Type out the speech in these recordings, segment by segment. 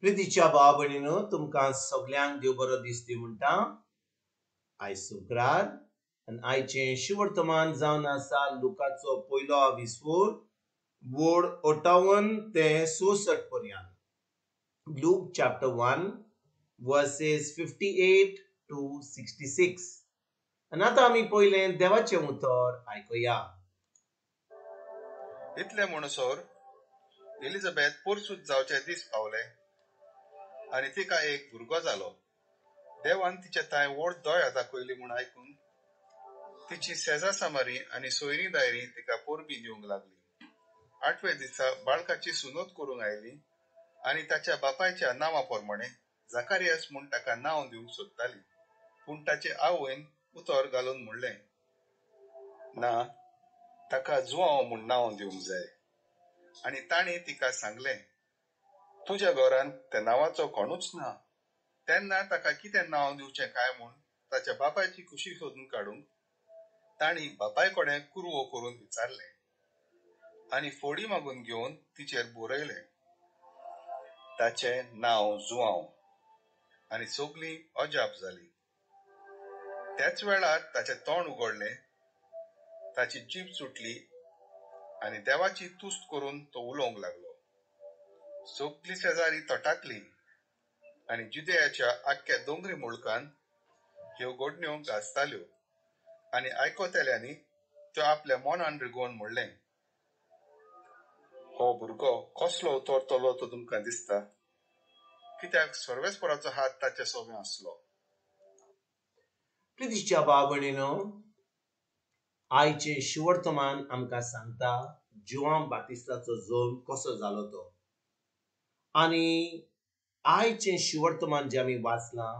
प्रितीच्या भाव भयणीनो, तुमकां सगल्यांक देव बरो दीस दी म्हणटा. आयज शुक्रार आनी आयचें शुवर्तमान जावन आसा लुकाचो पयलो आविस्वोर वोड 58 ते 66 पर्यंत. Luke chapter 1 verses 58 to 66. आनी आतां आमी पयलें देवाचें उतर आयकुया. इतले म्हणसर एलिझाबेथ पोरसूत जावचे दीस पावले आनी तिका एक भुरगो जालो. देवान तिचे थंय व्हड दया दाखयली म्हूण आयकून तिची शेजा सामारी आनी सोयरीं दायरीं तिका परबीं दिवंक लागली. आठव्या दिसा बाळकाची सुनत करूंक आयली आनी ताच्या बापायच्या नांवा प्रमाणे जाकारियास म्हूण ताका नांव दिवंक सोदताली. पूण ताचे आवयन उतर घालून म्हणलें, ना, ताका जुआंव म्हूण नांव दिवंक जाय. आनी तांणी तिका सांगलें, तुज्या घरांत त्या नांवाचो कोणूच ना. तेन्ना ताका कितें नांव दिवचें काय म्हूण ताच्या बापायची खुशी सोदून काडूंक तांणी बापाय कडेन कुरवो करून विचारलें आनी फोडी मागून घेवन तिचेर बरयलें, ताचें नांव जुआंव. आनी सगलीं अजाप जाली. त्याच वेळार ताचें तोंड उगडलें, ताची जीब सुटली आनी देवाची तुस्त करून तो उलोवंक लागलो. सगली शेजारी तटाकली आनी जुदयाच्या आख्ख्या दोंगरी मुळकान ह्यो घडण्यो गाजताल्यो आनी आयकतल्यांनी त्यो आपल्या मनान रिगोवन म्हणलें, हो भुरगो कसलो उतरतलो तो तुमकां दिसता, कित्याक सर्वेस्पराचो हात ताचे सवें आसलो. प्रितीच्या भाव भयणीनो, आयचें शुवर्तमान आमकां सांगता जुआंव बातिस्ताचो जल्म कसो जालो तो. आनी आयचें शुवर्तमान जें आमी वाचलां,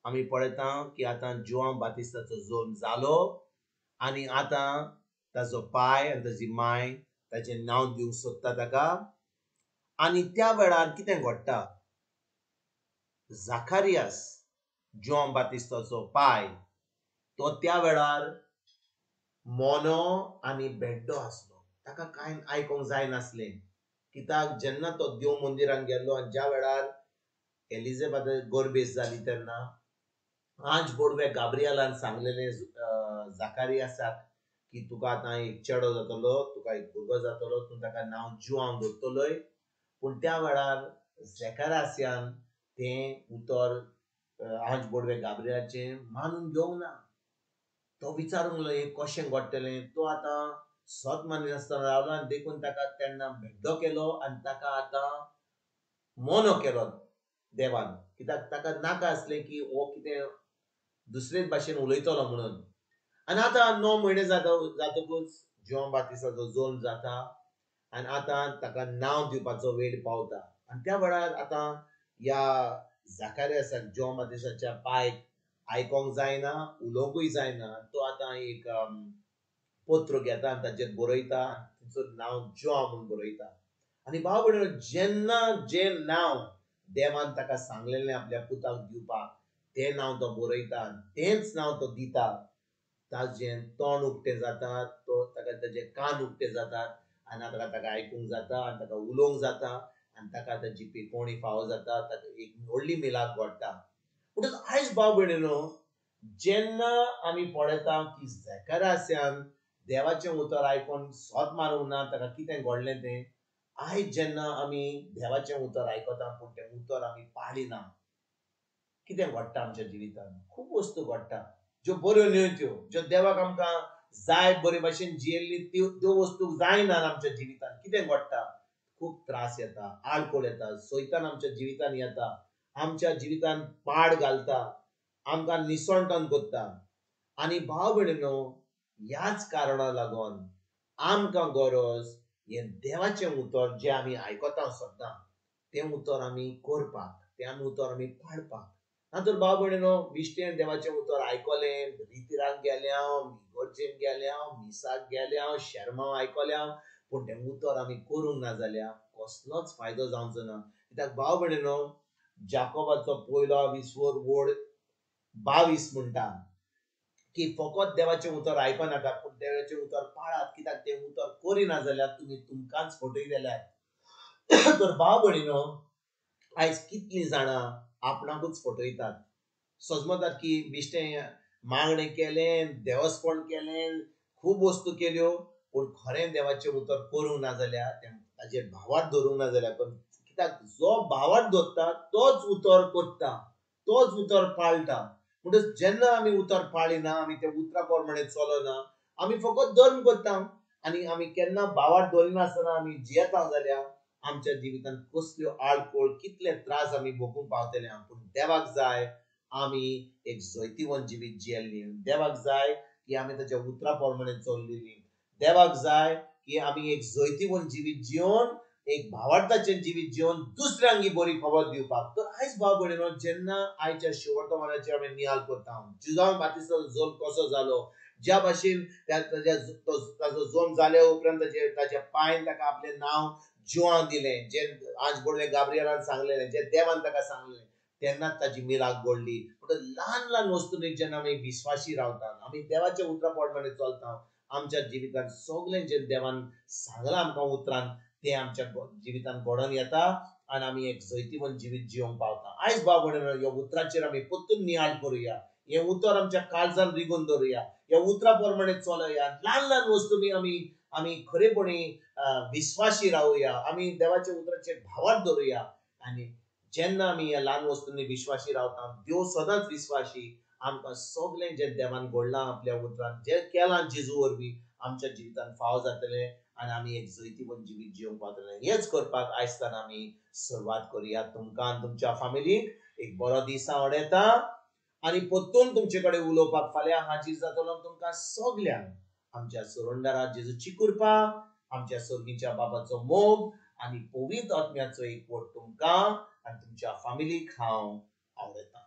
आमी पळयता की आतां जुआंव बातिस्ताचो जल्म जालो आनी आतां ताजो पाय आनी ताजी माय ताजें नांव दिवंक सोदता ताका. आनी त्या वेळार कितें घडटा, जाकारियास जुआंव बातिस्ताचो पाय तो त्या वेळार मोनो आनी भेड्डो आसलो. ताका कांय आयकोंक जायनासलें, कित्याक जेन्ना तो देव मंदिरान गेल्लो आनी ज्या वेळार एलिझाबेथ गोरबेस जाली तेन्ना आंज बोडवे गाब्रियलान सांगलेलें जाकारियासाक की तुका आतां एक चेडो जातलो, तुका एक भुरगो जातलो, तूं ताका नांव जुआंव दवरतलोय. पूण त्या वेळार झेकारास्यान तें उतर आंज बोडवे गाब्रियलाचें मानून घेवंक ना. तो विचारूंक लागलो हें कशें घडटलें. तो आतां सत मानिनासतना रावलो आनी देखून ताका तेन्ना भेड्डो केलो आनी ताका आतां मोनो केलो देवान, कित्याक ताका नाका आसलें की हो कितें दुसरेच भाशेन उलयतलो म्हणून. आनी आतां 9 म्हयने जातकूच जुआंव बातिस्ताचो जल्म जाता आनी आतां ताका नांव दिवपाचो वेळ पावता. आनी त्या वेळार आतां ह्या जाकारियासाक जुआंव बातिस्ताच्या पायक आयकोंक जायना, उलोवंकूय जायना. तो आतां एक पत्र घेता आनी ताचेर बरयता, तिचो नांव जुआंव म्हूण बरयता. आनी भाव भयणीनो, जेन्ना जें नांव देवान ताका सांगलेलें आपल्या पुताक दिवपाक तें नांव तो बरयता, तेंच नांव तो दिता. ताजें तोंड उक्तें जाता, तो ताका ताजे कान उक्ते जातात आनी आतां ताका आयकूंक जाता आनी ताका उलोवंक जाता आनी ताका ताजी पिकोवणी फावो जाता, ताका एक व्हडली मिलाद घडटा. म्हणटकच आयज भाव भयणीनो, जेन्ना आमी पळयता की झेकारास्यान देवाचें उतर आयकून सत मारूंक ना, ताका कितें घडलें तें, आयज जेन्ना आमी देवाचें उतर आयकता पूण तें उतर आमी पाळिना, कितें घडटा आमच्या जिवितांत? खूब वस्तू घडटा ज्यो बऱ्यो न्हय त्यो, ज्यो देवाक आमकां जाय बरे भाशेन जियेल्ली त्यो वस्तू जायना आमच्या जिवितांत. कितें घडटा? खूब त्रास येता, आडखळ येता, सैतान आमच्या जिवितांत येता, आमच्या जिवितांत पाड घालता, आमकां निसणटन करता. आनी भाव भयणीनो, ह्याच कारणा लागून आमकां गरज हें देवाचें उतर जें आमी आयकता सद्दां तें उतर आमी करपाक, तें आमी उतर आमी पाळपाक. ना तर भाव भयणीनो, बिश्टेन देवाचें उतर आयकलें, रितिराक गेलें हांव, इगर्जेन गेलें हांव, मिसाक गेलें हांव, शेरमांव आयकलें हांव, पूण तें उतर आमी करूंक ना जाल्यार कसलोच फायदो जावचो ना. कित्याक भाव भयणीनो, जाकोबाचो पयलो विस्वर वोड 22 म्हणटा की फकत देवाचें उतर आयकनाका पूण देवाचें उतर पाळात, कित्याक तें उतर करिना जाल्यार तुमी तुमकांच फटयतल्यात. तर भाव भयणीनो, आयज कितलीं जाणां आपणाकूच फटयतात, सजमतात की बिश्टें मागणें केलें, देवस्पण केलें, खूब वस्तू केल्यो, पूण खरें देवाचें उतर करूंक ना जाल्यार, ताजेर भावार्थ धरूंक ना जाल्यार, पण कित्याक जो भावार्थ धरता तोच उतर करता, तोच उतर पाळटा. म्हणटच जेन्ना आमी उतर पाळिना, आमी त्या उतरा प्रमाणे चलना, आमी फकत धर्म करता आनी आमी केन्ना भावार्थ धरिनासतना आमी जियेता जाल्यार आमच्या जिवितांत कसल्यो आडखळ, कितले त्रास आमी भोगूंक पावतले. पूण देवाक जाय आमी एक जैतिवंत जिवीत जियेल्ली, देवाक जाय की आमी ताच्या उतरा प्रमाणे चल्लेली, देवाक जाय की आमी एक जैतिवंत जिवीत जिवन, एक भावार्थाचें जिवीत जिवन दुसऱ्यांक बरी खबर दिवपाक. तर आयज भाव भयणीनो, जेन्ना आयच्या शेवटच्या आमी नियाळ करता, जुजांव बातिस्ताचो जल्म कसो जालो, ज्या भाशेन ताजो जल्म जाल्या उपरांत ताच्या पायन ताका आपलें नांव जुआंव दिलें, जें आज बोडवे गाब्रियलान सांगलेलें, जें देवान ताका सांगलेलें, तेन्नाच ताजी मिराक घडली. म्हणटच ल्हान ल्हान वस्तूंनी जेन्ना आमी विस्वाशी रावतात, आमी देवाच्या उतरा प्रमाणे चलता, आमच्या जिवितांत सगळें जें देवान सांगलां आमकां उतरान तें आमच्या जिवितांत घडोवन येता आनी आमी एक जैतिवंत जिवीत जिवंक पावता. आयज भाव भयणीनो, ह्या उतराचेर आमी परतून नियाळ करुया, हें उतर आमच्या काळजान रिगून दवरुया, ह्या उतरा प्रमाणे चलया, ल्हान ल्हान वस्तूंनी आमी खरेपणी विस्वाशी रावया, आमी देवाच्या उतराचेर भावार्थ दवरुया. आनी जेन्ना आमी ह्या ल्हान वस्तूंनी विश्वाशी रावता, देव सदांच विस्वाशी आमकां सगळें जें देवान घडलां आपल्या उतरान, जें केलां जेजू वरवीं आमच्या जिवितांत फाव जातलें आनी आमी एक जैतिवंत जिवीत जिवंक पावतले. हेच करपाक आयजताना आमी सुरवात करुया. तुमकां आनी तुमच्या फामिलीक एक बरो दीस हांव वडयता आनी परतून तुमचे कडेन उलोवपाक फाल्यां हाजीर जातलो. तुमकां सगल्यांक आमच्या सुरंदारा जेजूची कृपा, आमच्या सर्गीच्या बाबाचो मोग आनी पवित्र आत्म्याचो एकवट तुमकां आनी तुमच्या फामिलीक हांव आवडटा.